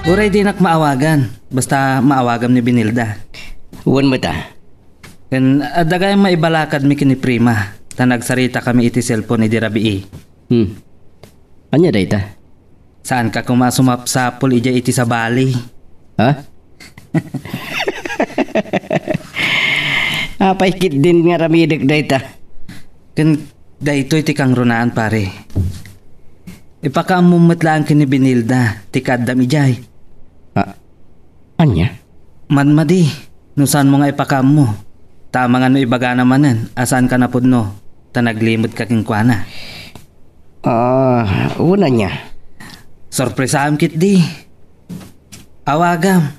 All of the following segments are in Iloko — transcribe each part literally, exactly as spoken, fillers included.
Uray dinak maawagan, basta maawagam ni Benilda. Wen met a. Ken adda gayam maibalakadmi ken ni Prima, ta nagsaritakami iti cellphone idi rabii. Hmm. Ania dayta? Saanka koma a sumapsapul idiay iti sabali. Ha? Apay ketdin nga aramidek dayta? Ken daytoy ti kangrunaan, pare. Ipakaammo met laeng ken ni Benilda ti kaaddam idiay. Ah, ania? Madmadi, no saanmo nga ipakaammo. Ta amangan no ibagana manen a saanka napudno, ta naglimetka kenkuana. Ah, wen ania? Sorpresaem ketdi. Awagam.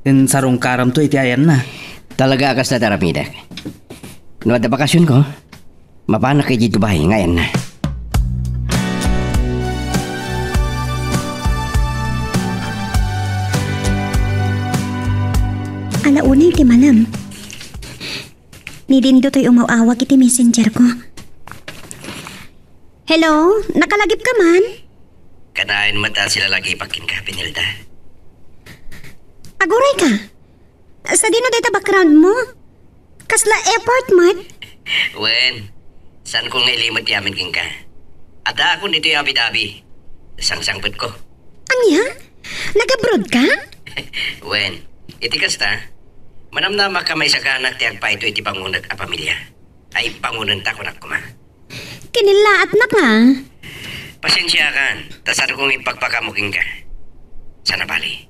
Ken sarungkaramto iti ayanna. Talaga a kasta ti aramidek. No adda bakasionko, mapanak idiay Dubai nga ayanna. Ala una iti malem. Ni Dindo toy umaw-awag iti messenger ko. Hello, nakalagipka man? Kanayon met a silalagipak kenka, Benilda. Aguray ka? Sadino dayta background mo? Kasla airport met? Wen, saanko nga ilimed ti amin kenka. Addaakon ditoy Abu Dhabi. Sangsangpetko. Ania? Nag-abroad ka? Wen, iti kasta, manamnamak a maisaganak ti agpayto iti bangonek a pamilia. Ay, bangonenta, kunak koma. Kinillaatnak nga. Pasensiakan, ta saanko nga ipakpakaammo kenka. Sana bali.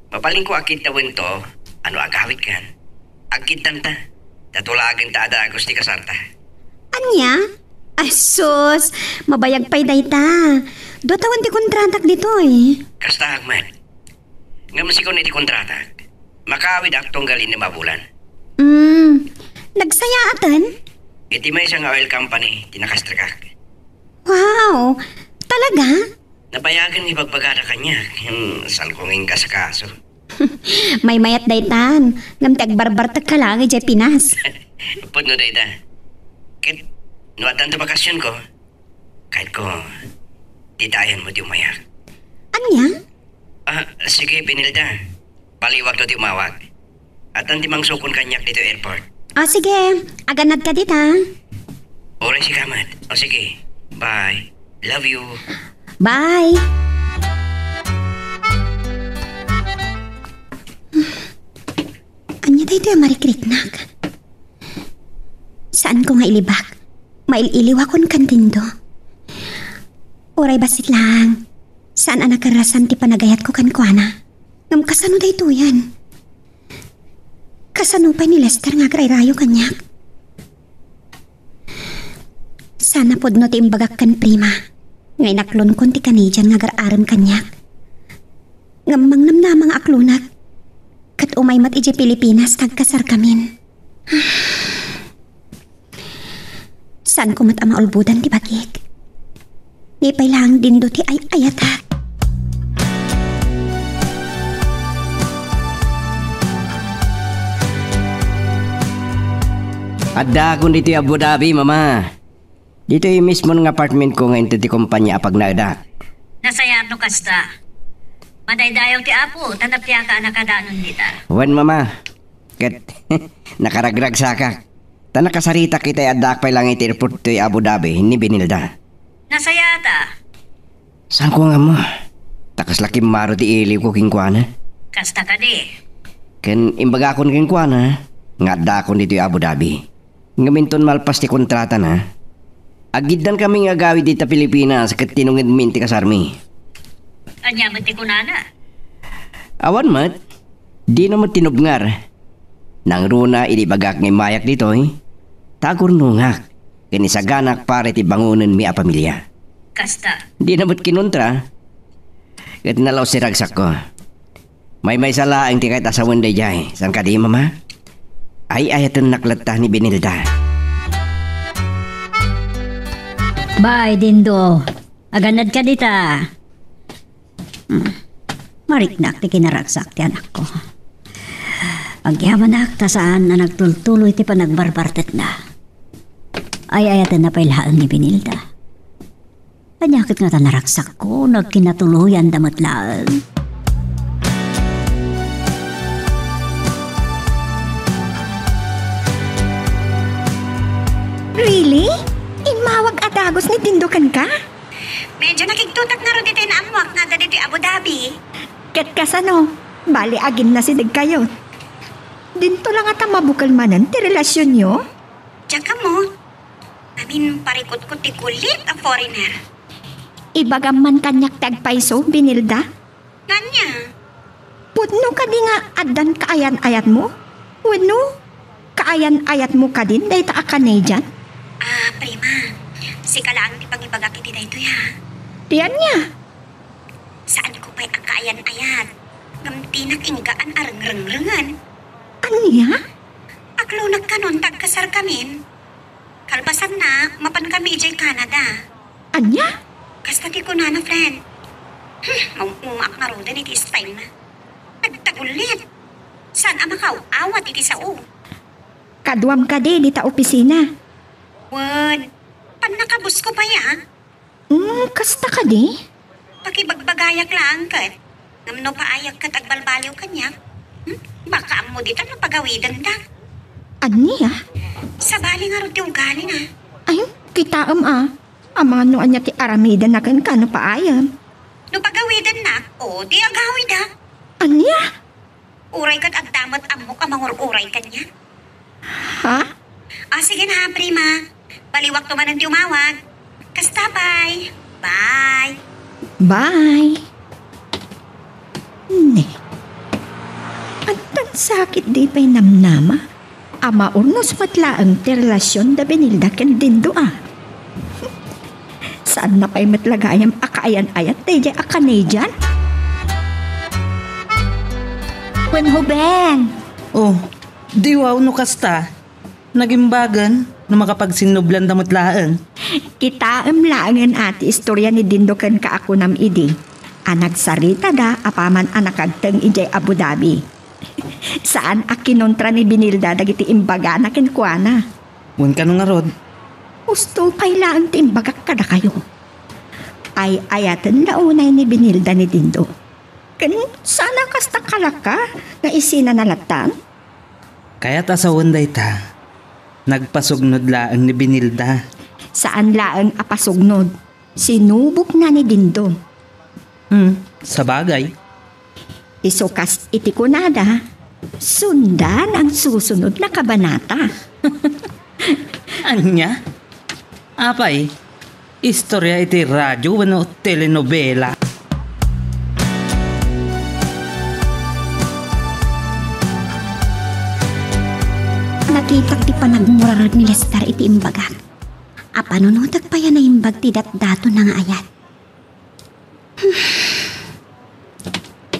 Mabalinko a kiddawento a no agawidkan. Agkiddanta. Ta tulagenta a dagus ti kasarta. Ania? Ay, sus! Mabayag pay dayta. Dua tawen ti kontratak ditoy. Kasta, Ahmed. Ngem sika iti kontratak, makaawidak tunggal innem a bulan. Mm, nagsayaaten? Iti maysa nga oil company ti nakastrikak. Wow! Talaga? Nabayagen nga ibagbagada kaniak, ngem saanko nga inkasakaso. Maymayat daytan, ngem ti agbarbartekka laeng idiay Pinas. Pudno dayta. Ket no addanto bakasionko, kayatko, dita ayanmo ti umayak. Ania? Ah, sige, Benilda. Baliwakto ti umawag. Addan ti mangsukon kaniak ditoy airport. O, sige. Agannadka dita. Uray sika met. O, sige. Bye. Love you. Bye. Ania daytoy a marikriknak? Saanko nga ilibak. Mail-iliwakon kan Dindo. Uray bassit laeng, saan a nakarrasan ti panagayatko kenkuana. Ngem kasano daytoyen? Kasano pay ni Lester nga agrayrayo kaniak? Saan a pudno ti imbagak ken Prima nga inaklonkon ti Canadian nga agar-arem kaniak. Ngem mangnamnama nga aklonak. Ket umay met idiay Pilipinas ta agkasarkamin. Saanko met a maulbodan ti bagik. Ni pay laeng Dindo ti ay-ayatak. Addaakon ditoy Abu Dhabi, Mama. Ditoy mismo nga apartment ko nga inted ti kompania a pagnaedak. Nasayaat no kasta. Madaydayaw ti Apo, ta napiaka a nakadanon dita. Wen, Mama. Ket nakaragragsakak. Ta nakasaritak iti addaak pay laeng iti airport toy Abu Dhabi ni Benilda. Nasayaat a. Saanko nga ammo. Ta kasla kimmaro ti iliwko kenkuana. Kasta kadi. Ken imbagakon kenkuana nga addaakon ditoy Abu Dhabi. Ngem inton malpas ti kontratana, aggiddankami nga agawid dita Pilipinas ket tinungedmin ti kasarmi. Ania met ti kunana? Awan met. Dina met tinubngar. Nangruna idi ibagak nga immayak ditoy, ta agurnongak ken isaganak para iti bangonenmi a pamilia. Kasta. Dina met kinuntra. Ket nalaus ti ragsakko. Maymaysa laeng ti kayat a sawen daydiay. Saan kadi, Mama? Ay-ayatennak latta ni Benilda. Bay, Dindo. Agannadka dita. Hmm. Mariknak ti kinaragsak ti anakko. Agyamanak ta saan a nagtultuloy ti panagbarbartetna. Ay-ayatenna pay laeng ni Benilda. Ania ket ngata naragsakko, nagkinatuloyanda met laeng. Really? Immawag a dagus ni Dindo kenka? Medyo nakigtutak ngarud ditoy naammoak nga adda ditoy Abu Dhabi. Ket kasano? Bali, aginnasidegkayo. Dinto la ngata mabukel manen ti relasionyo? Diak ammo. Amin parikutkot ti kulit a foreigner. Ibagam man kaniak ti agpayso, Benilda? Ania? Pudno kadi nga addan kaayan-ayatmo? Wenno, kaayan-ayatmo kadin dayta a Canadian? Ah, prima, sika laeng ti pangibagak iti daytoy, ha? Ti ania? Saanko pay a kaayan-ayat. Ngem dinak inggaan a rengrengrengen. Ania? Aglunak kanon ta agkasarkamin. Kalpasanna, mapankami idiay Canada. Ania? Kasta ti kunana, friend. Hmm, maum-umaak ngaruden iti style na. Nagtagullit. Saan a makaaw-awat iti sao? Kaduam kadi dita opisina? Wen, pannakabusko pay, ah. Hmm, kasta kadi? Pakibagbagayak laeng ket. Ngem no paayak ket agbalbaliw kaniak, hmm? Baka ammo dita no pagawidendak. Ania? Sabali ngarud ti ugalina. Ay, kitaem a. Amangan no ania ti aramidenna kenka no paayem. No pagawidennak, o, di agawidak. Ania? Uray ket adda met ammok a mangur-uray kaniak. Ha? Ah, sige na, prima. Baliwakto manen ti umawag. Kasta pay. Bye. Bye. Ne. Addan sakit di pay namnama. A maurnos met laeng ti relasion da Benilda ken Dindo a. Saanna pay met la gayam a kaayan-ayat daydiay a Canadian? Wenno, Beng. Oh, di wow no kasta. Nagimbagen no makapagsinnublanda met laeng. Kitaem laengen a ti istorya ni Dindo ken kaakunam idi a nagsaritada apaman a nakagteng idiay Abu Dhabi. Saan a kinontra ni Benilda dagiti imbagana kenkuana. Wen kano ngarud? Husto pay laeng ti imbagak kadakayo. Ay-ayaten la unay ni Benilda ni Dindo. Ken saan a kasta kalaka nga isinana latta? Kayat a sawen dayta, nagpasugnod laeng ni Benilda. Saan laeng a pasugnod. Sinubokna ni Dindo. Hmm, sabagay. Isu kas iti kunada, sundan ang susunod na kabanata. Ania? Apay, istorya iti radio wenno telenovela? Nakitak ti panagmurarag ni Lester iti imbagak. Apanunotek pay a naimbag ti datdatonna nga ayat.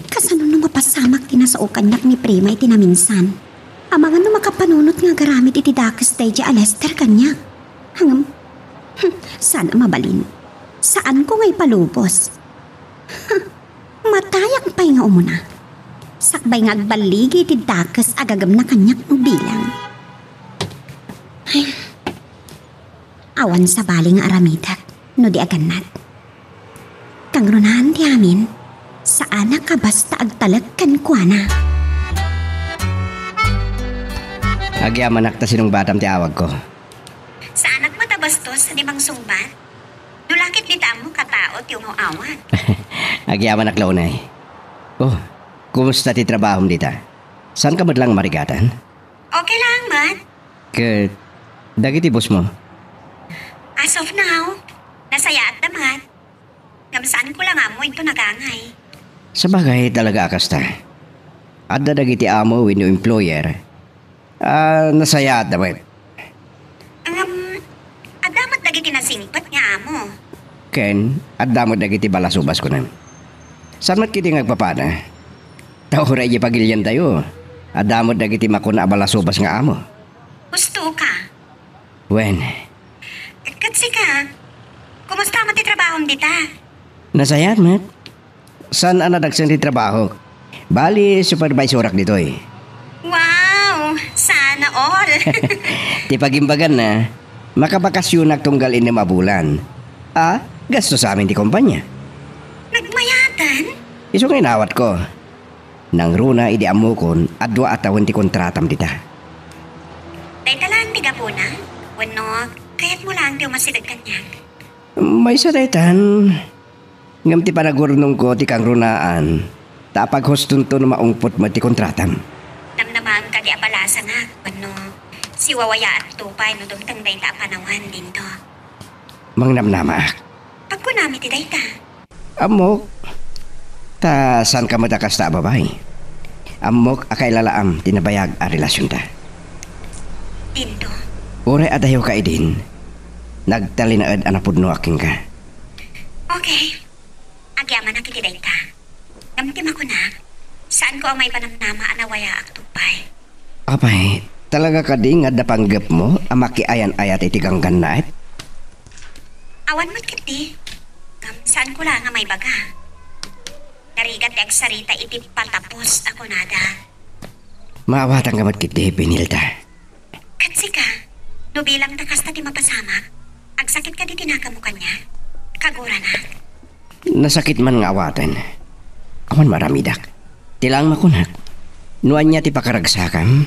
Kasano no mapasamak ti nasao kaniak ni Prima iti naminsan? Amangan no makapanunot nga agaramid iti dakes daydiay a Lester kaniak. Ngem, hmm, saan a mabalin. Saanko nga ipalubos. Huh, matayak pay nga umuna. Sakbay nga agballigi iti dakes a gagemna kaniak no bilang. Ay. Awan sabali nga aramidek no di agannad. Kangrunaan ti amin, saanak a basta agtalek kenkuana. Agyamanak ta sinungbatam ti awagko. Saanak met a bastos a di mangsungbat. No la ket dita ammok a tao ti umaw-awat. Agyamanak la unay. Oh, kumusta ti trabahom dita? Saanka met laeng marigatan? Okay lang, Mat. Ket dagiti boss mo? As of now, nasayaat da, Mat. Ngem saanko la nga ammo inton agangay. Sabagay talaga a kasta. Adda dagiti amo wenno employer a nasayaat da met. Ngem, adda met dagiti nasingpet nga amo. Ken, adda met dagiti balasubas, kunam. Saan met ketdi nga agpapada? Ta uray idiay pagiliantayo, adda met dagiti makuna a balasubas nga amo. Husto ka. Wen. Ket sika, kumusta met ti trabahom dita? Nasayaat met. Saan a nadagsen ti trabahok. Bali, supervisorak ditoy. Wow! Sana all! Ti pagimbaganna, makabakasionak tunggal innem a bulan. A, gastosamin ti kompanya. Nagmayatan? Isu nga inawatko. Nangruna idi ammokon a dua a tawen ti kontratam dita. Dayta laeng ti gapuna? Wenno, Ti umasideg kaniak. Maysa daytan. Ngem ti panagurnongko ti kangrunaan, ta apaghustonto no maungpot met ti kontratam. Namnamaem kadi a balasangak wenno siwawayaakto pay no dumteng dayta a panawan, Dindo? Mangnamnamaak. Pagkunam iti dayta. Ammok. Ta saanka met a kasta a babai. Ammok a kailalaam ti nabayag a relasionta. Dindo? Uray adayoka idin, nagtalinaed a napudnoak kenka. Okay. Agyamanak iti dayta. Ngem ti makunak, saanko a maipanamnama a nawayaakto pay. Apay, talaga kadi nga adda panggepmo a makiayan-ayat iti ganggannaet? Awan met ketdi. Ngem saanko la nga maibaga. Narigat ti agsarita iti patapos a kunada. Maawatanka met ketdi, Benilda. Ket sika, no bilang ta kasta ti mapasamak, agsakit kadi ti nakemmo kaniak? Kaguranak. Nasakit man nga awaten. Awan maaramidak. Ti laeng makunak, no ania ti pakaragsakam,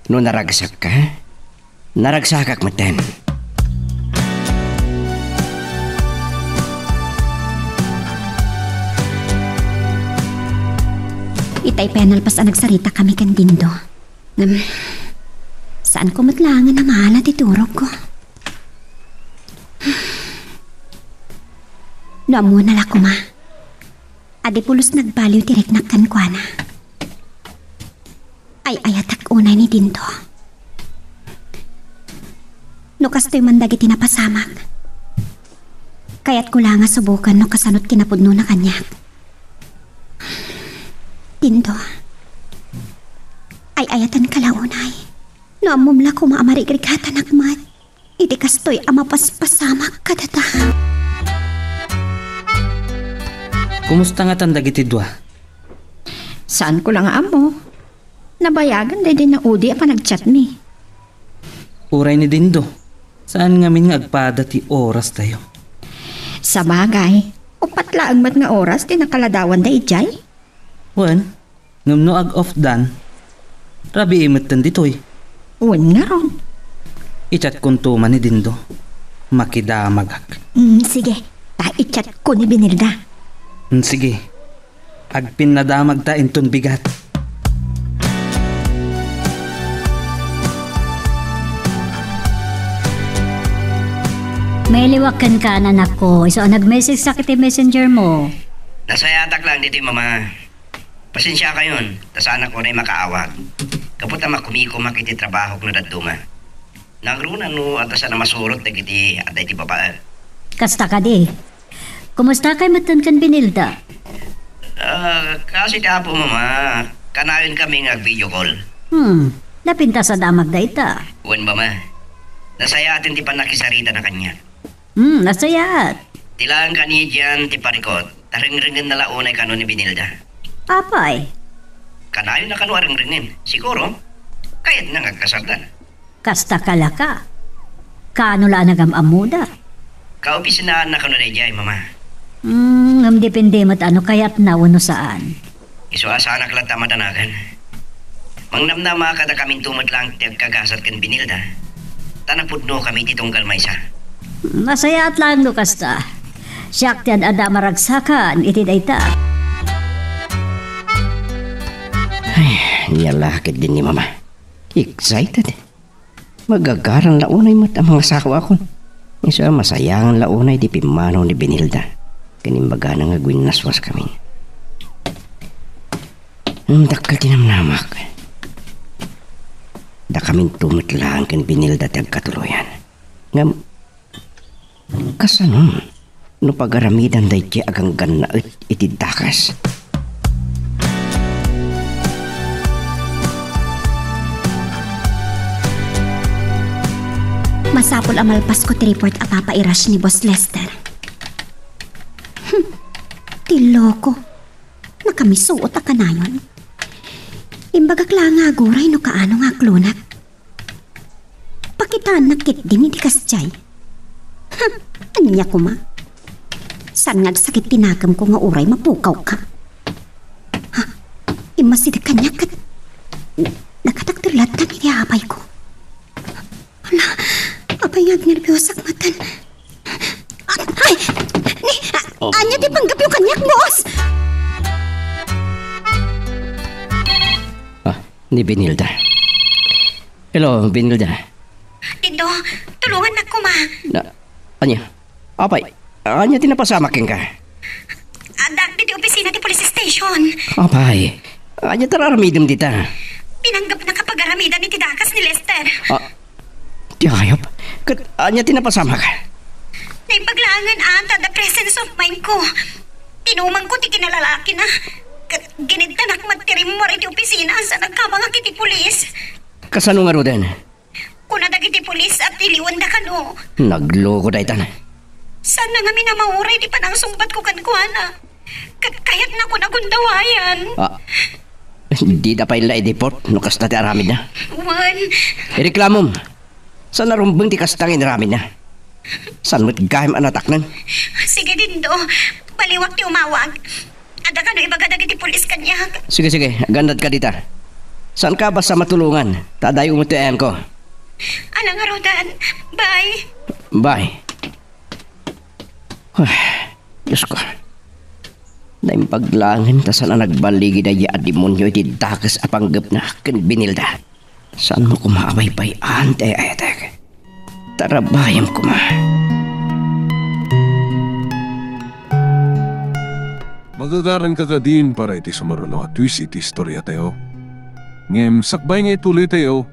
no naragsakka, naragsakak metten. Itay pay a nalpas a nagsaritakami ken Dindo. Ngem, saanko met laeng a namala ti turogko. No ammona la koma, a di pulos nagbaliw ti riknak kenkuana. Ay-ayatak unay ni Dindo. No kastoy man dagiti napasamak, kayatko la nga suboken no kasano ti kinapudnona kaniak. Dindo, ay-ayatenka la unay. No ammom la koma a marigrigatanak met iti kastoy a mapaspasamak kadata. Kumusta ngatan dagiti dua? Saanko la nga ammo. Nabayagan daydi naudi a panagchatmi. Uray ni Dindo, saan ngamin nga agpada ti orastayo. Sabagay, uppat laeng met nga oras ti nakaladawanda idiay. Wen, ngem no ag-off dan, rabii metten ditoy. Wen ngarud. I-chatkonto man ni Dindo. Makidamagak. Mm, sige. Ta i-chatko ni Benilda. Mm, sige. Agpinnadamagta inton bigat. Mailiwak kenka, anakko. Isu a nag-message-ak iti messenger mo. Nasayatak laeng ditoy, Mama. Pasensiakayon, ta saanak unay makaawat. Gapu ta makumikomak iti trabahok no dadduma. Nangruna no adda saan a masurot dagiti adda iti babai. Kasta kadi. Kumustakay metten ken Benilda? Ah, kaasi ti Apo, Mama. Kanayonkami nga ag-video call. Hmm, napintas a damag dayta. Wen, Mama. Nasayaaten ti pannakisaritana kaniak. Hmm, nasayaat. Ti laeng kaniadian ti parikut, ta rengrengenna la unay kano ni Benilda. Apay? Kanayon a kano a rengrengen. Siguro, kayatna nga agkasardan. Kasta ka la ka. Kano la a nagam-ammoda? Kaopisinaanna kano daydiay, Mama. Hmm, ngem depende met no kayatna wenno saan. Isu a saanak latta a madanagan. Mangnamnama kadakaminto met laeng ti agkagasat ken Benilda. Ta napudnokami iti tunggal maysa. Nasayaat laeng no kasta. Siak ti ad-adda a maragsakan iti dayta. Ay, nia la ketdin ni Mama. Excited. Magagaran la unay met a mangasawakon. Isu a masayangan la unay ti pimmanaw ni Benilda. Ken imbagana nga agwinnaswaskami. Ngem dakkel ti namnamak. Dakaminto met laeng ken Benilda ti agkatuloyan. Ngem, kasano no pagaramidan daydiay a ganggannaet iti dakes? Masapul a malpasko ti report a papairas ni Boss Lester. Hmm, ti loko. Nakamisuot a kanayon. Imbagak la nga aguray no kaano nga aklonak. Pakitaannak ketdin iti kasdiay. Hm, ania koma? Saan nga agsakit ti nakemko nga uray mapukawka? Ha? Immasideg kaniak ket nakatakder latta iti apayko. Hala, apay Agnerbiosakmatan. Ay! Ni, a-, Oh. Ania ti panggapyo kaniak, boss? Ah, ni Benilda. Hello, Benilda. Dindo, tulongannak koma. Na, ania? Apay, ania ti napasamak kenka? Addaak ditoy opisina ti police station. Apay, ania ti ar-aramidem dita? Pinanggepnak a pagaramidan iti dakas ni Lester. Ah, ti ayop. Ket ania ti napasamak? Naimbag laengen a ta the presence of mind ko. Tinumangko ti kinalalakina. Ket ginidtanak met ti rimmuar iti opisina sa nagkabangak iti pulis. Kasano ngaruden? Kuna dagiti pulis a tiliwenda kano. Nagloko daytan. Saan na ngamin a mauray ti panangsungbatko kenkuana. Ket kayatnakon a gundawayan. Ah, dida pay la i-deport no kasta ti aramidna. Wen. Ireklamom. Saan a rumbeng ti kasta nga inaramidna. Saan met gayam a natakneng? Sige, Dindo. Baliwak ti umawag. Adda kano ibaga dagiti pulis kaniak? Sige, sige. Agannadka dita. Saanka basta matulongan. Ta adayo met ti ayanko. Ala ngaruden. Bye. Bye. Ay, Diosko. Naimbag laengen ta saan a nagballigi daydi a demonio iti dakes a panggepna ken Benilda. Saanmo koma a paypay-an ti ay-ayatek. Tarabayem koma. Magagaranka kadin para iti sumaruno a twist iti istoriatayo. Ngem sakbay nga ituloytayo,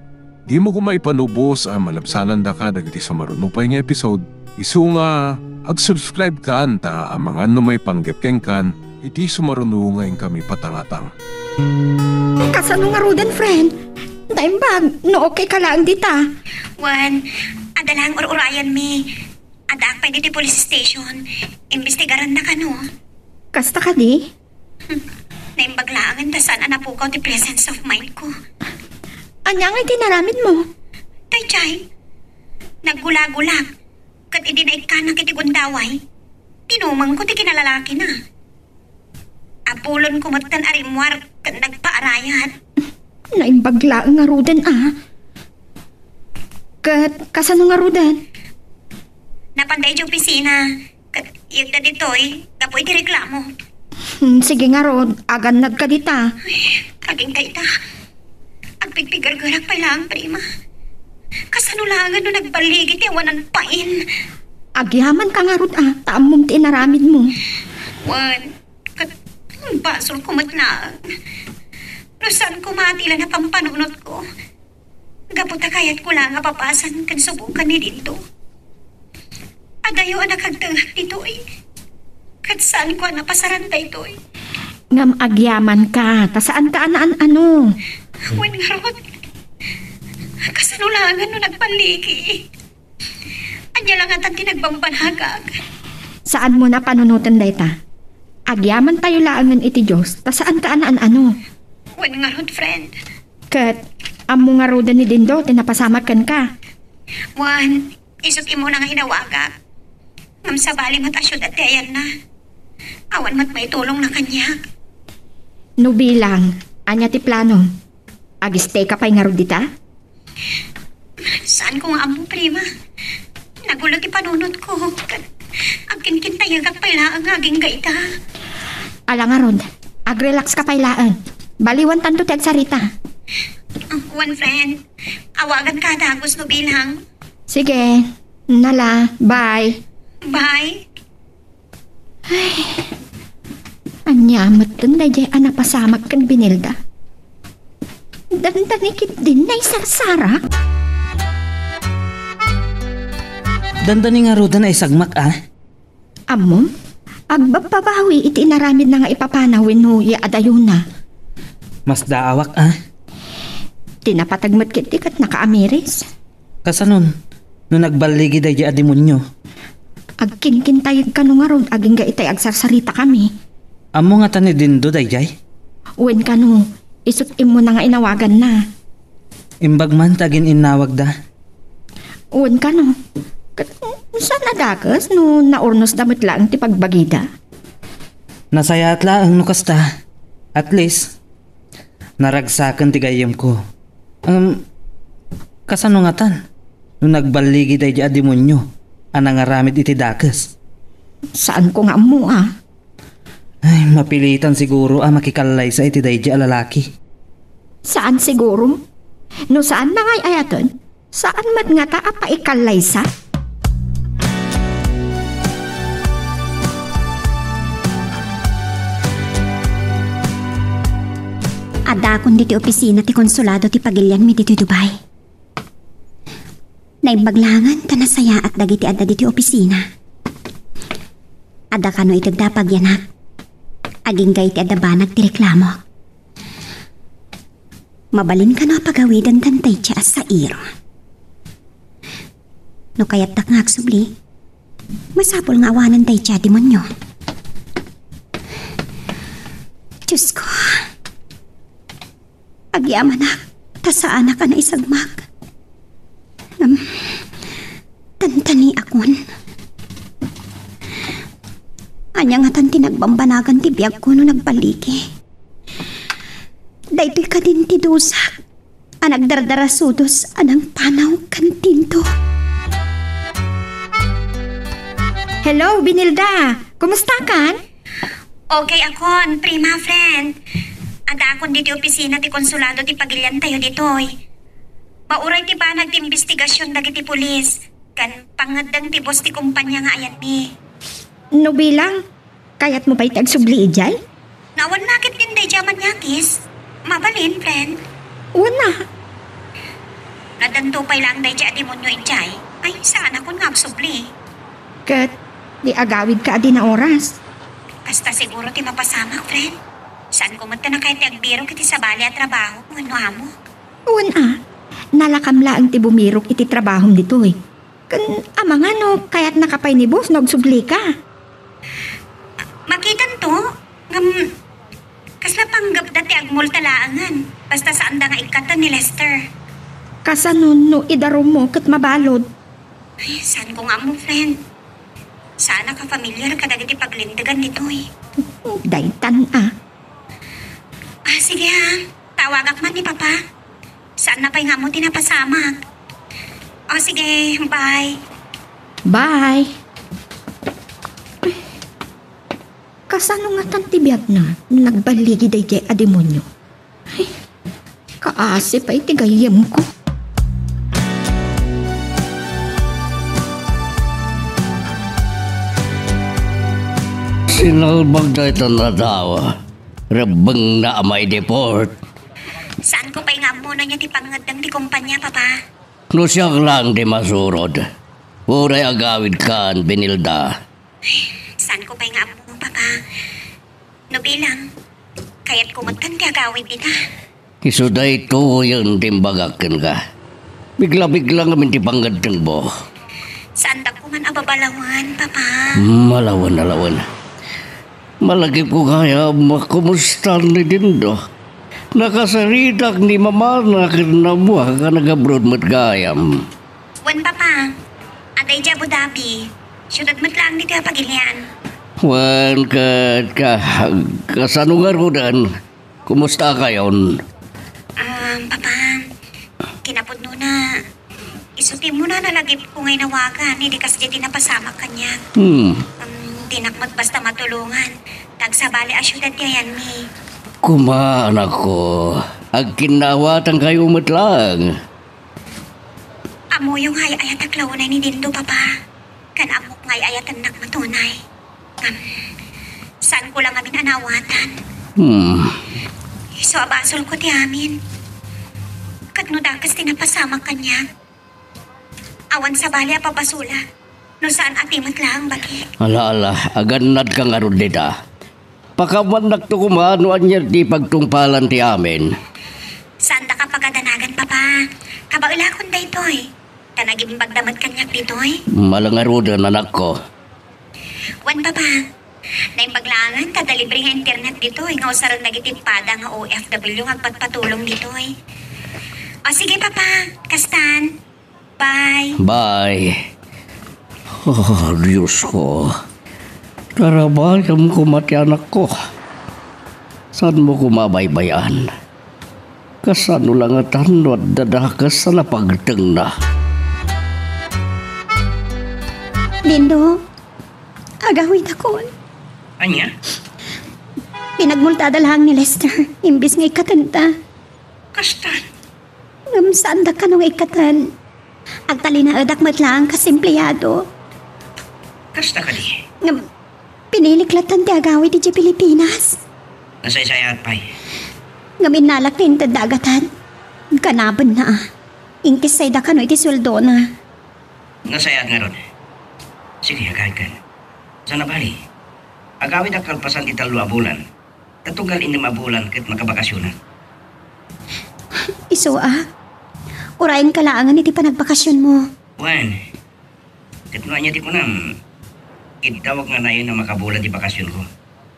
dimo koma ipanubos a malabsanandaka dagiti sumaruno pay nga episode. Isu nga ag-subscribe kan ta amangan no maipanggep kenkan iti sumaruno nga inkami patangatang. Kasano ngaruden, friend? Naimbag no okay ka laeng dita. Wen, adda laeng ur-urayanmi. Addaak pay ditoy police station. Imbestigarannak kano. Kasta kadi? Hmm. Naimbag laengen ta saan a napukaw ti presence of mind ko. Ania ngay ti inaramidmo? Daydiay. Naggulagulak. Ket idi naikkanak iti gundaway, tinumangko ti kinalalakina. Apulonko metten a rimmuar ket nagpaarayat. Naimbag laeng ngaruden a. Ket kasano ngaruden? Napanda idiay opisina ket iyegda ditoy gapu iti reklamo. Hmm, sige ngarud, agannadka dita. Ay, agingga ita. Agpigpigergerak pay laeng, Prima. Kasano laengen no nagballigi ti awanan pain? Agyamanka ngarud a, ta ammom ti inaramidmo. Wen, ket basolko met laeng. No saan koma ti la napampanunotko. Gapu ta kayatko laeng a papasan ken subokan ni Dindo. Adayo a nakagtengak ditoy. Ket saanko a napasaran daytoy. Ngem agyamanka, ta saanka a naan-ano. Wen ngarud, kasano laengen no nagballigi? Ania la ngatan ti nagbambanagak? Saanmo a panunoten dayta. Agyamantayo laengen iti Dios, ta saanka a naan-ano. Wen ngarud, friend. Ket, ammo ngaruden ni Dindo ti napasamak kenka. Wen, isut' immuna nga inawagak. Ngem sabali met a siudad ti ayanna. Awan met maitulongna kaniak. No bilang, ania ti plano? Agistayka pay ngarud dita? Saanko nga ammo, Prima. Nagulo ti panunotko. Ket agkinkintayegak pay laeng nga agingga ita. Ala ngarud, agrelaxka pay laeng. Baliwantanto ti agsarita. Ah, wen, friend. Awaganka dagus no bilang. Sige. Nala, bye. Bye. Ay, ania metten daydiay a napasamak ken Benilda? Dandani ketdin naisarsara? Dandani ngaruden a isagmak a? Ammom, agbabbabawi iti inaramidna nga ipapanaw wenno ya adayona. Masdaawak a? Ti napateg met ketdi ket nakaamiris. Kasanon, no nagballigi daydiay a demonio? Agkinkintayeg kano ngarud agingga itay agsarsaritakami. Ammo ngata ni Dindo daydiay? Wen kano, isut' immuna nga inawaganna. Imbag man ta agin-innawagda. Wen kano, ket saan a dakes no naurnosda met laeng ti pagbagida? Nasayaat laeng no kasta. At least, naragsaken ti gayyemko. Ngem, kasano ngatan? no nagballigi daydi a demonio a nangaramid iti dakes. Saanko nga ammo, a. Ay, mapilitan siguro a makikallaysa iti daydi a lalaki. Saan siguro? No saan nga ay-ayaten, saan met ngata a paikallaysa? Addaakon ditoy opisina ti konsulado ti pagilianmi ditoy Dubai. Naimbag laengen ta nasayaat dagiti adda ditoy opisina. Adda kano itedda a pagyanak. Agingga iti adda banag ti reklamok. Mabalin kano a pagawiden daydiay a sair? No kayatdak nga agsubli, masapul nga awanen daydiay a demonio. Diosko, agyamanak, ta saanak a naisagmak. Ngem, tantaniakon. Ania ngatan ti nagbambanagan ti biagko no nagballigi? Daytoy kadin ti dusak a nagdardarasudos a nangpanaw ken tinto. Hello, Binilda! Kumusta kan? Okay akon, prima, friend. Addaakon ditoy opisina ti konsulado ti pagiliantayo ditoy. Mauray ti banag ti imbestigasion dagiti pulis, ken pangngeddeng ti boss ti kompania nga ayanmi. No bilang, kayatmo pay ti agsubli idiay? No awan nakit din daydiay a manyakis, mabalin, friend. Wen a. No addanto pay laeng daydiay a demonio idiay, ay, saanakon nga agsubli. Ket, di agawidka a dina oras. Kasta siguro ti mapasamak, friend. Saanko met a kayat ti agbirok iti sabali a trabaho wenno amo. Wen a, nalakam laeng ti bumirok iti trabahom ditoy. Ken amangan no kayatnaka pay ni boss no agsublika. Makitanto, ngem kasla panggepda ti agmulta laengen, basta saanda nga ikkatan ni Lester. Kasano no idarummo ket mabalud? Ay, saanko nga ammo, friend. Saanak a familiar kadagiti paglintegan ditoy. Daytan a. Ah, sige ha. Tawagak man ni Papa. Saanna pay nga ammo ti napasamak. O sige, bye. Bye. Kasano ngatan ti biagna no nagballigi daydiay a demonio? Ay, kaasi pay ti gayyemko. Sinalbag daytan a tao. Rebbengna a maideport. Saanko pay nga ammo no ania ti pangngeddeng ti kompania, Papa. No siak laeng ti masurod, uray agawidkan, Benilda. Saanko pay nga ammo, Papa. No bilang, kayatko met ti agawid dita. Isu daytoyen ti imbagak kenka. Bigla-bigla ngamin ti pangngeddengmo. Saandak koma a babalawen, Papa. Malawen, alawen. Malagipko gayam, kumusta ni Dindo? Nakasaritak ni mamana ken ni ammoak a nag-abroad met gayam. Wen, Papa. Adda idiay Abu Dhabi. Siudad met laeng ditoy a pagilian. Wen, ket ka-, kasano ngaruden? Kumusta kayon? Ah, Papa, kinapudnona, isu ti umuna a lagipko nga inawagan, idi kasdiay ti napasamak kaniak. Hmm. Um, dinak met basta matulongan. Ta agsabali a siudad ti ayanmi. Koma, anakko, agkinnaawatankayo met laeng. Ammoyo nga ay-ayatak la unay ni Dindo, Papa. Ken ammok nga ay-ayatennak met unay. Ngem, saanko la ngamin a naawatan. Hmm. Isu a basolko ti amin. Ket no dakes ti napasamak kaniak, awan sabali a pabasola no saan a ti met laeng bagi. Ala, ala, agannadka ngarud dita. Pakaamannakto koma no ania ti pagtungpalan ti amin. Saandaka pagadanagan, Papa. Kabaelakon daytoy. Ta nagimbagda met kaniak ditoy. Ala ngaruden, anakko. Wen, Papa. Naimbag laengen ta adda libre nga internet ditoy nga usaren dagiti pada nga O F W nga agpatpatulong ditoy. O sige, Papa. Kastan. Bye. Bye. Oh, Diosko. Tarabayam koma ti anakko. Saanmo koma baybay-an? Kasano la ngatan no adda dakes a napagtengna? Dindo, agawidakon. Ania? Pinagmultada laeng ni Lester, imbes nga ikkatenta. Kasta? Ngem saandak kano nga ikkaten. Agtalinaedak met laeng kas empleado. Kasta kadi? Ngem pinilik latta ti agawid idiay Pilipinas. Nasaysayaat pay. Ngem innalak ti intedda a gatad. Ganabenna a. Inkissayda kano iti sueldona. Nasayaat ngarud. Sige, agayken. Saan a bali? Agawidak kalpasan ti tallo a bulan. Ta tunggal innem a bulan ket makabakasionak. Isu a? Urayenka laengen iti panagbakasionmo. Wen, ket no ania ti kunam, iddawak nga nayon a makabulan ti bakasionko.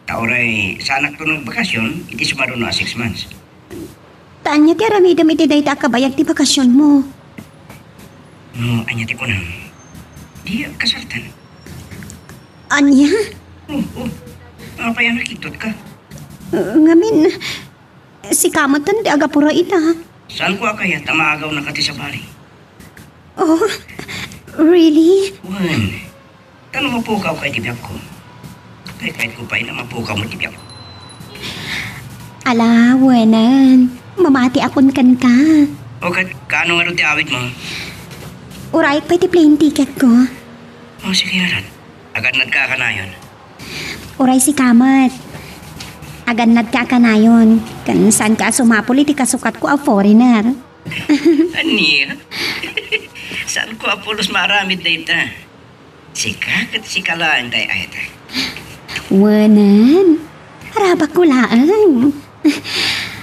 Ta uray saanakto nga agbakasion iti sumaruno a six months. Ta ania ti aramidem iti dayta a kabayag ti bakasionmo? No ania ti kunam, di agkasaltan. Ania? Oo, oo. Apay a nakidtotka? Uh, ngamin, sika metten ti agapura ita. Saanko a kayat a maagawnaka ti sabali? Oh, really? Wen, ta no mapukawka iti biagko, kaykayatko pay a mapukawmo ti biagko. Ala, wenen. Mamatiakon kenka. O ket, kaano ngarud ti awitmo? Urayek pay ti plane ticketko. O, sige ngarud. Agannadka a kanayon. Uray sika met. Agannadka a kanayon. Ken saanka a sumapul iti kasukatko a foreigner. Ania? Saanko a pulos maaramid dayta. Sika ket sika laeng ti ay-ayatek. Wenen. Arabakko laeng.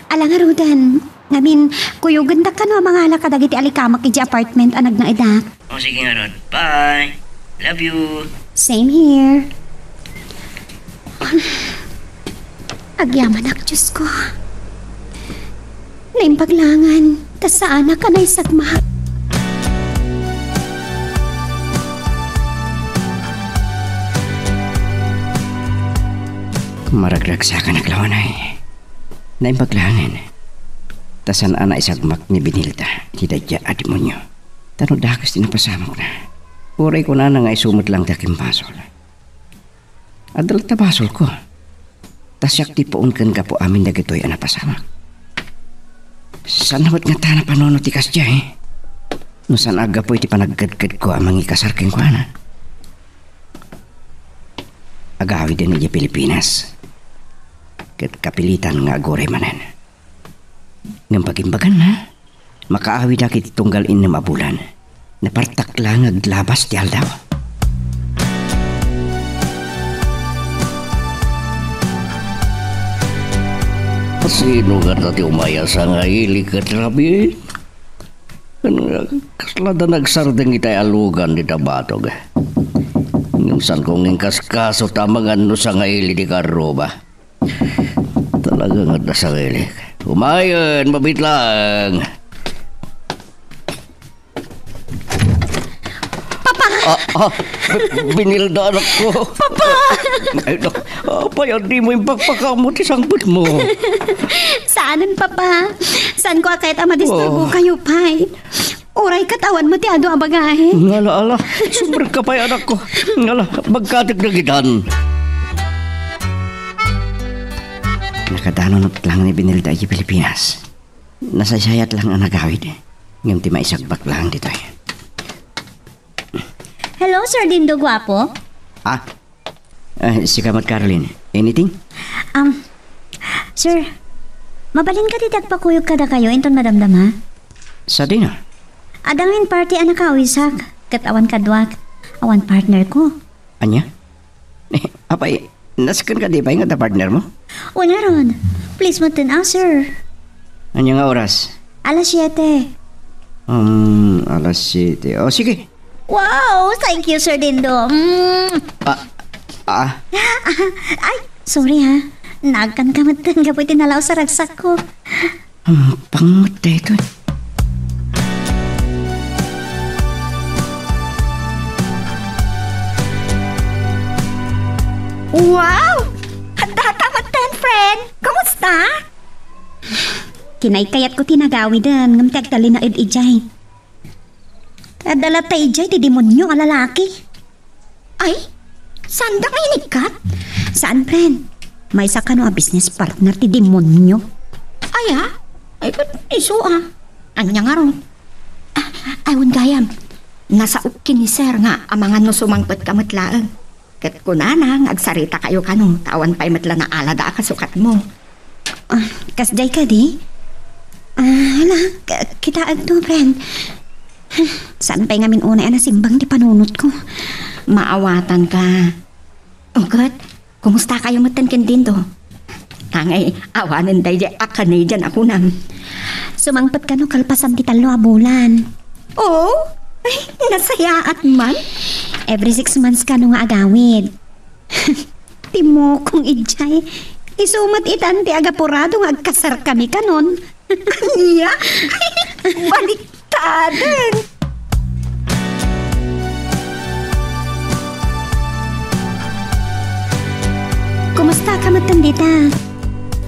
Ala ngaruden. Ngamin, kuyogendak kano a mangala kadagiti alikamak idiay apartment a nagnaedak. O, sige ngarud. Bye. Love you. Same here. Agyamanak, Diosko. Naimbag laengen, ta saanak a naisagmak. Maragragsakanak laeng, ay. Naimbag laengen, ta saan a naisagmak ni Benilda iti daydiay a demonio. Ta no dakes ti napasamokna, uray kunana nga isu met laeng ti akimbasol. Adda latta basolko. Ta siak ti puon ken gapu amin dagitoy a napasamak. Saan met ngata a napanuno ti kasdiay? No saan a gapu iti panagkedkedko a mangikasar kenkuana. Agawiden idiay Pilipinas. Ket kapilitan nga aguray manen. Ngem pagimbaganna, makaawidak iti tunggal innem a bulan. Napartak laeng nga aglabas ti aldaw. Sino ngata ti umay a sangaili ket rabii? Ken kasla da nagsardeng itay a lugan dita batog. Ngem saanko nga inkaskaso ta amangan no sangaili ti karruba. Talaga nga dasarilik. Umayen, mabit laeng. Papa! Ah, ah, Bi-, Benilda, anakko. Papa! Ay, nak-, apay a dimo impakpakaammo ti sangpetmo? Saanen, Papa. Saanko a kayat a madisturbo kayo pay. Uray ket awan met ti adu a babaen. Ngala, ala, sumrekka pay, anakko. Ngala, bagkatek dagitan. Nakadanonot laeng ni Benilda idiay Pilipinas. Nasaysayat laeng a nagawid. Ngem ti maisagbak laeng ditoy. Hello, Sir Dindo Guapo? Ah, Ah, sika met, Caroline. Anything? Um, sir, mabalin kadi ti agpakuyog kadakayo inton madamdama? Sadino? Adda ngamin party a nakaawisak, ket awan kaduak, awan partner ko. Ania? Apay, nasken kadi pay nga adda partner mo? Wen ngarud. Please, metten a, sir. Ania nga oras? Alas siete. Um, alas siete. O, sige. Wow! Thank you, Sir Dindo. Mm. Ah, ah. Ay, sorry ha. Naagkanka metten gapu iti nalaus a ragsakko. Hmm, pangmet daytoy. Wow! Haddata metten, friend! Kumusta? Kinaykayatko ti nagawiden, ngem ti agtalinaed idiay. Adda latta idiay ti demonio a lalaki. Ay, saan da nga inikkat? Saan, friend? Maysa kano a business partner ti demonyo? Ay, ah? Ay, ket isu, ah. Ania ngarud? Ah, ay, wen gayam. Nasaok ken ni Sir nga amangan no sumangpet ka met laeng. Ket kunana nga agsarita kayo kano, ta awan pay met la naalada a kasukatmo. Ah, kasdiay kadi? Ah, hala, k-, kitaek to, friend. Saan pay ngamin unay a nasimbang ti panunotko? Maawatan ka. O ket, kumusta kayo metten ken Dindo? Angay, awanen daydi a Canadian a kunam. Sumangpet kano kalpasan ti tallo a bulan. Oh? Ay, nasayaat man. Every six months kano nga agawid. Timokong idiay. Isu met itan ti agapurado nga agkasar kami kanon. Ania? Baliktaden. Kumusta ka met dita?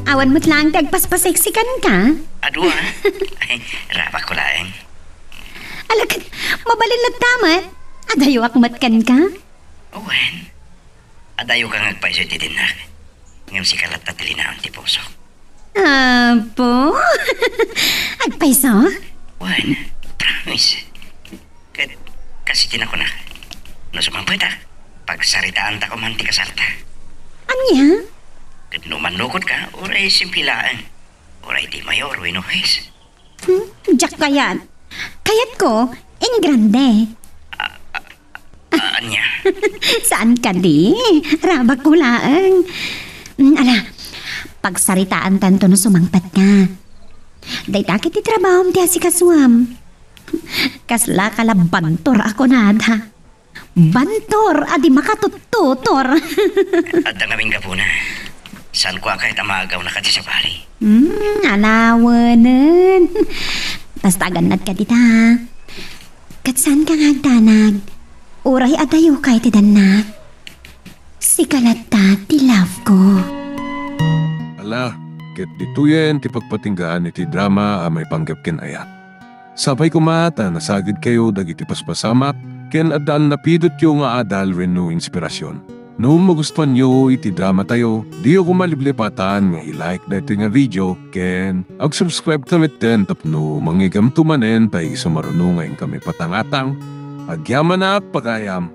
Awan met laeng ti agpaspaseksikan ka? Adu, ah. Ay, rabak ko laeng. Ala ket, mabalin latta met. Adayo ak met kenka? Wen. Adayo ka nga agpayso iti dinnak. Ngem sika latta ti linaon ti pusok. Apo? Agpayso? Wen, promise. Ket kas iti nakunak, no sumangpetak, pagsaritaanta koma ti kasarta. Ania? Ket no mannukotka, uray simple laeng. Uray ti mayor wenno huwes. Hmm? Diak kayat. Kayatko, in grande. Ah, ania? Saan kadi? Rabak ko laeng. Mm, ala, pagsaritaantanto no sumangpet ka. Dayta ket ti trabahom ti asikasuam. Kasla ka la bantor a kunada. Bantor a di makatuttutor. Adda ngamin gapuna. Saan ko a kayat a maagaw na kadi sabali? Hmm, alawenen. Basta agannad ka dita. Ket saan ka nga agdanag? Uray adayo kay ti dannak. Sika latta ti love ko. Ala, ket ditoyen ti pagpatinggaan iti drama a maipanggep ken ayat. Sapay koma ta nasagidkayo dagiti paspasamak ken adda a napidotyo nga adal wenno inspirasyon. No magustuanyo iti dramatayo, diyo koma liplipatan nga i-like daytoy nga video ken ag-subscribe ta metten tapno mangigamto manen ta isu maruno nga inkami patangatang. Agyamanak, pagayam!